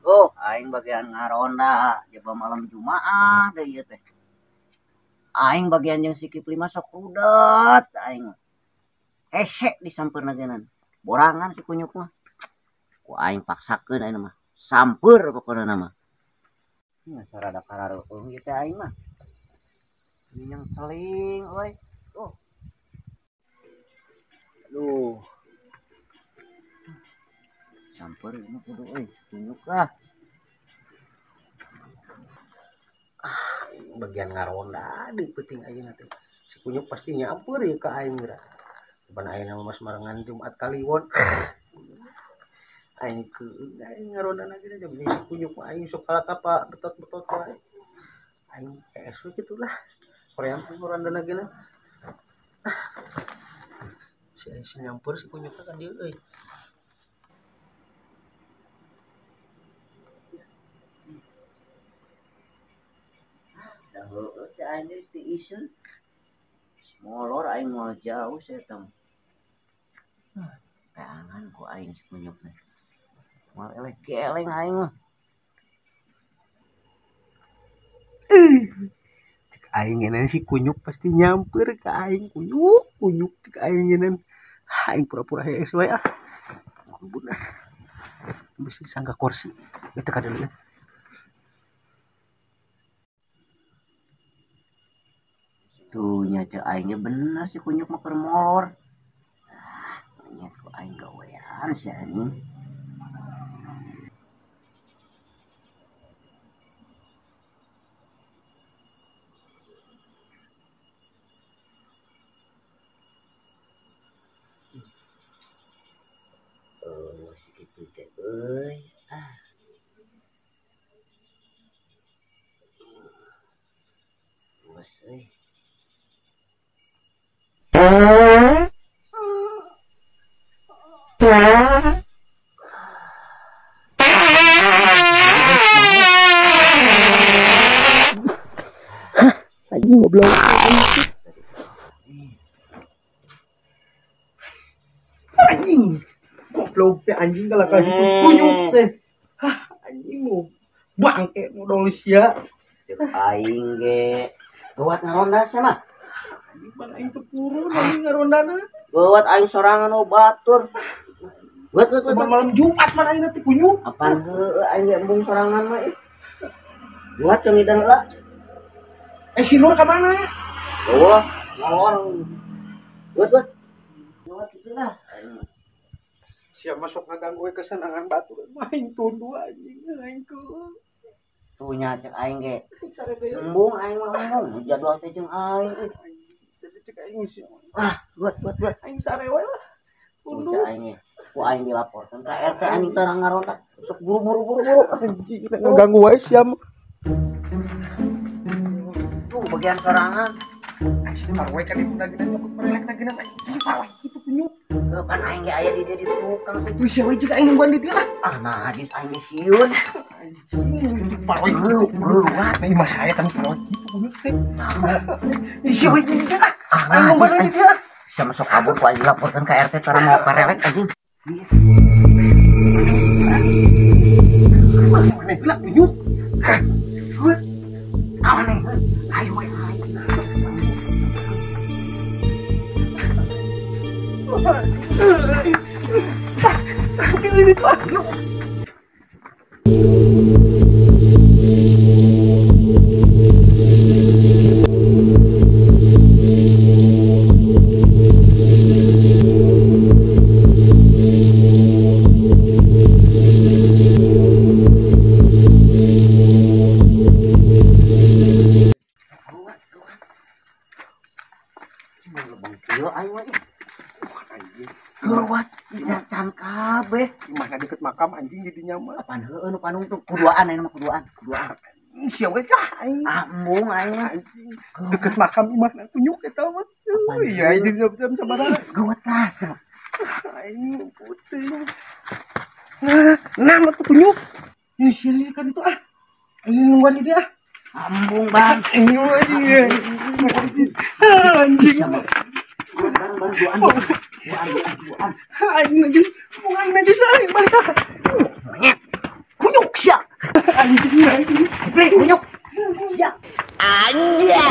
Oh, aing bagian ngaronda jaba malam Jumaah deui ieu teh. Aing bagian jeung si Kipli mah sok rudet aing. Hese disampeurna geunan. Borangan si kunyuk mah. Ku aing paksakeun aing mah. Samper pokona mah. Geus rada karareueung ieu teh aing mah. Yang seling euy. Tuh. Aduh. Samper ini kudu euy, kunyuk lah. Ah, bagian ngaronda di peuting ayeuna teh. Si kunyuk pasti nyamper ieu ka aing geura. Ban ayeuna mah marengan Jumat Kaliwon. Aing keung aing ngaronda na geuna jeung si kunyuk mah aing sok kalaka pa betot-betot wae. Aing es we kitu lah. Koream ngaronda na geuna. Si aing si nyamper si kunyuk ka dieu euy. Heueuh teh aing geus diiseun. Molor aing moal jauh sia teh. Teangan ku aing si kunyuk teh. Moal eleh geleng aing mah. Cek aing ngeunaan si kunyuk pasti nyamper ka aing kunyuk, kunyuk cek aing ngeunaan. Aing pura-pura hees wae ah. Kubun ah. Bisi sangka kursi. Eta ka deuleu. Tuh nya cek aing ge bener si kunyuk mah keur molor. Ah, monyet ku aing gawean si anjing. Oh, si kitu teh euy. Ah. Bos euy. Anjing goblok. Anjing. Goblok teh anjing kalakah gitu kunyuk teh. Hah, anjing mau bangke modal sia. Cek aing ge. Geuwat ngaronda sia mah. Anjing pan aing teu purun anjing ngarondana. Geuwat aing sorangan oh batur. Buat buat buat. Malam Jumat man aing teh kunyuk. Apaan heueuh aing ge embung sorangan mah ih. Buat jeung hidang heula. Si Nur ka mana? Eueuh, molor. Buat buat. Buat kitu lah. Siap masuk ngaganggu kesenangan batur main tunduh anjing aing keung. Tuh nya cek aing ge. Embung aing mah embung jadwal teh jeung aing. Cek aing sih. Ah, buat buat buat aing sare wae lah. Tunduh aing ge. Ku aing dilaporkeun ka RT anjing tarang ngaronda. Sok buru-buru buru-buru anjing ngaganggu wae sia. Tuh bagian sorangan. Anjing parwe kan ibu dagina nyokot parelek dagina anjing parwe kitu kunyuk. Heuh pan aing ge aya di dieu di tukang. Tuh sia we jeung aing nungguan di dieu lah. Ah nah hadis aing ge sieun. Anjing parwe kitu. Geuwat. Nah imah saya tang parwe kitu kunyuk teh. Sia we jeung dieu lah. Ah aing nungguan di dieu lah. Sia masuk kabur ku aing dilaporkeun ka RT tara mau parelek anjing. Mana heula kunyuk. Hah. Aneh, ayo ayo. Geuwat, nyacan kabeh. Gimana deket makam anjing jadinya mah. Apaan heueuh nu panungtung kuduaan aing mah kuduaan, kuduaan. Sia we tah aing. Ah embung aing mah. Deket makam imahna kunyuk eta mah. Iya anjing jam sabaraha. Geuwat tah sia. Aing putih. Nah, mah tuh kunyuk. Ini sia kan itu ah. Aing nungguan di dia ah. Embung bang. Aing anjing. Anjing. Bareng-bareng duaan. Duaan. Aing najis, aing najis aing balik ka. Monyet. Kunyuk sia. Anjing anjing. Kipli, kunyuk. Ya. Anjay.